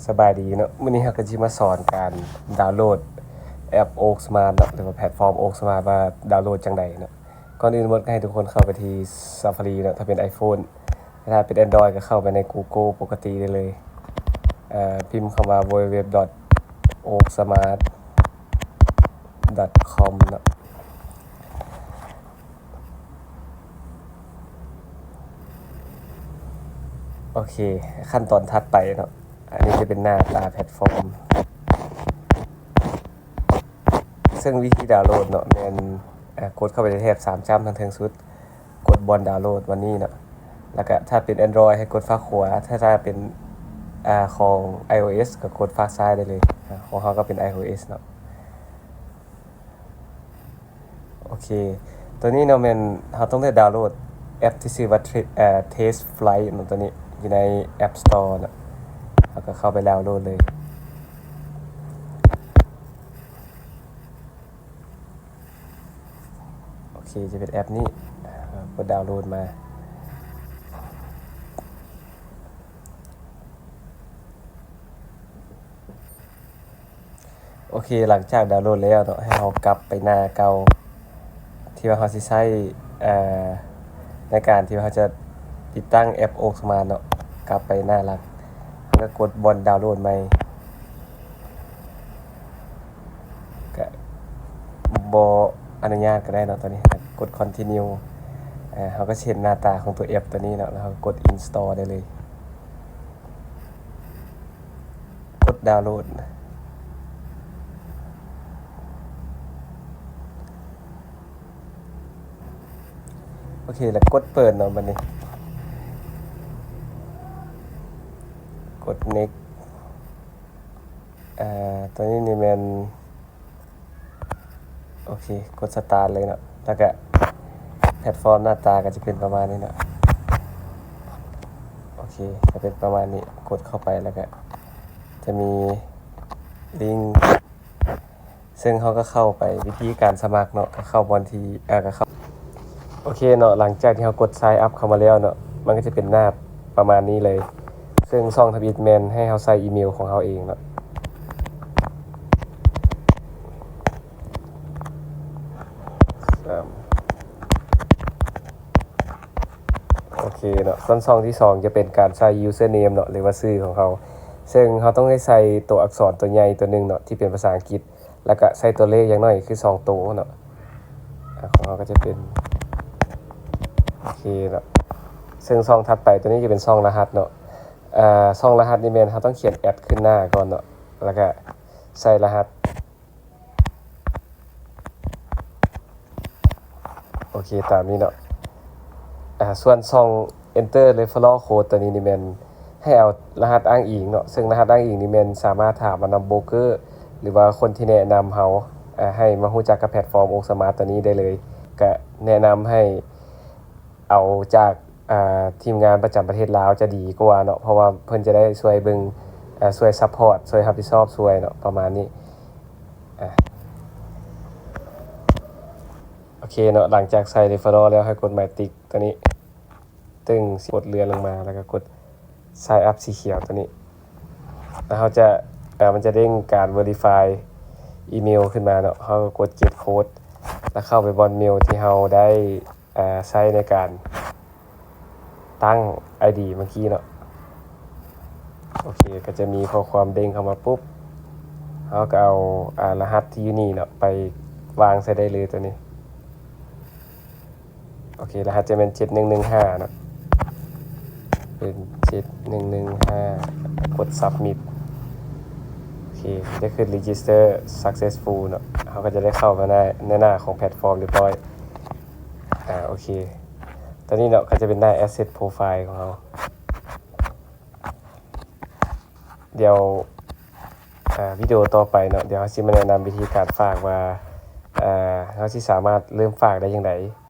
ສະບາຍດີເນາະ, ມື້ນີ້ເຮົາກໍຊິມາສອນການດາວໂຫຼດແອັບ Oak Smart ເນາະ ຫຼືວ່າແພລດຟອມ Oak Smart ວ່າດາວໂຫຼດຈັ່ງໃດເນາະ. ກ່ອນອື່ນໝົດກໍໃຫ້ທຸກຄົນເຂົ້າໄປທີ່ Safari ເນາະ ຖ້າເປັນ iPhone, ຖ້າເປັນ Android ກໍເຂົ້າໄປໃນ Google ປົກກະຕິໄດ້ເລີຍ. ເອີ ພິມຄຳວ່າ www.oaksmart com ເນາະ. ໂອເຄ, ຂັ້ນຕອນຖັດໄປເນາະ, ອັນນີ້ຈະເປັນໜ້າຕາແພລດຟອມ. ເຊິ່ງວິທີດາວໂຫຼດເນາະ ແມ່ນ ເອີ ກົດເຂົ້າໄປໃນແຖບສາມຈ້ຳທາງເທິງສຸດ, ກົດບ່ອນດາວໂຫຼດບ່ອນນີ້ເນາະ, ແລ້ວກະຖ້າເປັນ Android ໃຫ້ກົດຟາກຂວາ, ຖ້າ ຖ້າເປັນ ອາ ຂອງ iOS ກໍກົດຟາກຊ້າຍໄດ້ເລີຍ. ອາ ຂອງເຮົາກໍເປັນ iOS ເນາະ. ໂອເຄ, ຕົວນີ້ເນາະ ແມ່ນເຮົາຕ້ອງໄດ້ດາວໂຫຼດແອັບທີ່ຊື່ວ່າ Tra- ເອີ Tasteflight ເນາະ, ຕົວນີ້ຢູ່ໃນ App Store ເນາະ, ເຮົາກໍເຂົ້າໄປດາວໂຫຼດເລີຍ. ໂອເຄ, ຈະເປັນແອັບນີ້, ເຮົາກົດດາວໂຫຼດມາ. ໂອເຄ, ຫຼັງຈາກດາວໂຫຼດແລ້ວເນາະ, ໃຫ້ເຮົາກັບໄປໜ້າເກົ່າທີ່ວ່າເຮົາຊິໃຊ້ ເອີ ໃນການທີ່ວ່າເຮົາຈະຕິດຕັ້ງແອັບ Oak Smart ເນາະ, ກັບໄປໜ້າຫຼັກ, ເຮົາກໍກົດບ່ອນດາວໂຫຼດໃໝ່, ກໍບໍ່ອະນຸຍາດກໍໄດ້ເນາະ. ຕອນນີ້ກໍກົດ Continue, ເຮົາກໍຊິເຫັນໜ້າຕາຂອງຕົວແອັບຕົວນີ້ເນາະ, ແລ້ວເຮົາກໍກົດ Install ໄດ້ເລີຍ. ກົດດາວໂຫຼດ. ໂອເຄ, ແລ້ວກົດເປີດເນາະ, ບັດນີ້ກົດ Next. ອາ ຕົວນີ້ນີ້ແມ່ນ ໂອເຄ, ກົດ Start ເລີຍເນາະ, ແລ້ວກະແພລດຟອມໜ້າຕາກໍຈະເປັນປະມານນີ້ເນາະ. ໂອເຄ, ຈະເປັນປະມານນີ້, ກົດເຂົ້າໄປແລ້ວກະຈະມີລິ້ງ, ເຊິ່ງເຮົາກໍເຂົ້າໄປ ວິທີການສະໝັກເນາະ, ກໍເຂົ້າບ່ອນທີ່ ເອີ ກໍເຂົ້າ ໂອເຄເນາະ, ຫຼັງຈາກທີ່ເຮົາກົດ Sign Up ເຂົ້າມາແລ້ວເນາະ, ມັນກໍຈະເປັນໜ້າປະມານນີ້ເລີຍ, ເຊິ່ງຊ່ອງທຳອິດແມ່ນໃຫ້ເຮົາໃສ່ອີເມວຂອງເຮົາເອງເນາະ. ໂອເຄເນາະ, ສ່ວນຊ່ອງທີສອງຈະເປັນການໃສ່ Username ເນາະ ຫຼືວ່າຊື່ຂອງເຮົາ, ເຊິ່ງເຮົາຕ້ອງໄດ້ໃສ່ຕົວອັກສອນຕົວໃຫຍ່ຕົວໜຶ່ງເນາະ ທີ່ເປັນພາສາອັງກິດ, ແລ້ວກະໃສ່ຕົວເລກຢ່າງໜ້ອຍຄືສອງໂຕເນາະ. ອາ ຂອງເຮົາກໍຈະເປັນ ໂອເຄເນາະ, ເຊິ່ງຊ່ອງຖັດໄປຕົວນີ້ຈະເປັນຊ່ອງລະຫັດເນາະ. ອາ ຊ່ອງລະຫັດນີ້ແມ່ນເຮົາຕ້ອງຂຽນແອັດຂຶ້ນໜ້າກ່ອນເນາະ, ແລ້ວກະໃສ່ລະຫັດ. ໂອເຄ, ຕາມນີ້ເນາະ. ອາ ສ່ວນຊ່ອງ Enter Referral Code ຕົວນີ້ນີ້ແມ່ນໃຫ້ເອົາລະຫັດອ້າງອີງເນາະ, ເຊິ່ງລະຫັດອ້າງອີງນີ້ແມ່ນສາມາດຖາມມານຳໂບຣກເກີ ຫຼືວ່າຄົນທີ່ແນະນຳເຮົາ ອາ ໃຫ້ມາຮູ້ຈັກກັບແພລດຟອມ Oak Smart ຕົວນີ້ໄດ້ເລີຍ. ກະແນະນຳໃຫ້ເອົາຈາກ ອາ ທີມງານປະຈຳປະເທດລາວຈະດີກວ່າເນາະ, ເພາະວ່າເພິ່ນຈະໄດ້ຊ່ວຍເບິ່ງ ອາ ຊ່ວຍ support ຊ່ວຍຮັບຜິດຊອບຊ່ວຍເນາະ, ປະມານນີ້. ອາ ໂອເຄເນາະ, ຫຼັງຈາກໃສ່ referral ແລ້ວ ໃຫ້ກົດໝາຍຕິກຕົວນີ້, ເຊິ່ງຊິກົດເລື່ອນລົງມາ ແລ້ວກໍກົດ Sign Up ສີຂຽວຕົວນີ້, ແລ້ວເຮົາຈະ ເອີ ມັນຈະເດ້ງການ verify ອີເມວຂຶ້ນມາເນາະ, ເຮົາກໍກົດ Get Code ແລ້ວເຂົ້າໄປບ່ອນເມວທີ່ເຮົາໄດ້ ອາ ໃຊ້ໃນການຕັ້ງ ID ເມື່ອກີ້ເນາະ. ໂອເຄ, ກໍຈະມີຂໍ້ຄວາມເດ້ງເຂົ້າມາປຸບ, ເຮົາກໍເອົາ ອາ ລະຫັດທີ່ຢູ່ນີ້ເນາະ ໄປວາງໃສ່ໄດ້ເລີຍຕົວນີ້. ໂອເຄ, ລະຫັດຈະແມ່ນ ເຈັດໜຶ່ງໜຶ່ງຫ້າ ເນາະ, ເປັນ ເຈັດໜຶ່ງໜຶ່ງຫ້າ, ກົດ Submit. ໂອເຄ, ຈະຂຶ້ນ Register Successful ເນາະ, ເຮົາກໍຈະໄດ້ເຂົ້າມາໃນ ໃນໜ້າຂອງແພລດຟອມຮຽບຮ້ອຍ. ອາ ໂອເຄ, ຕອນນີ້ເນາະ ກໍຈະເປັນໜ້າ Asset Profile ຂອງເຮົາ. ດຽວ ອາ ວິດີໂອຕໍ່ໄປເນາະ, ດຽວເຮົາຊິມາແນະນຳວິທີການຝາກວ່າ ອາ ເຮົາຊິສາມາດເລີ່ມຝາກໄດ້ຈັ່ງໃດ.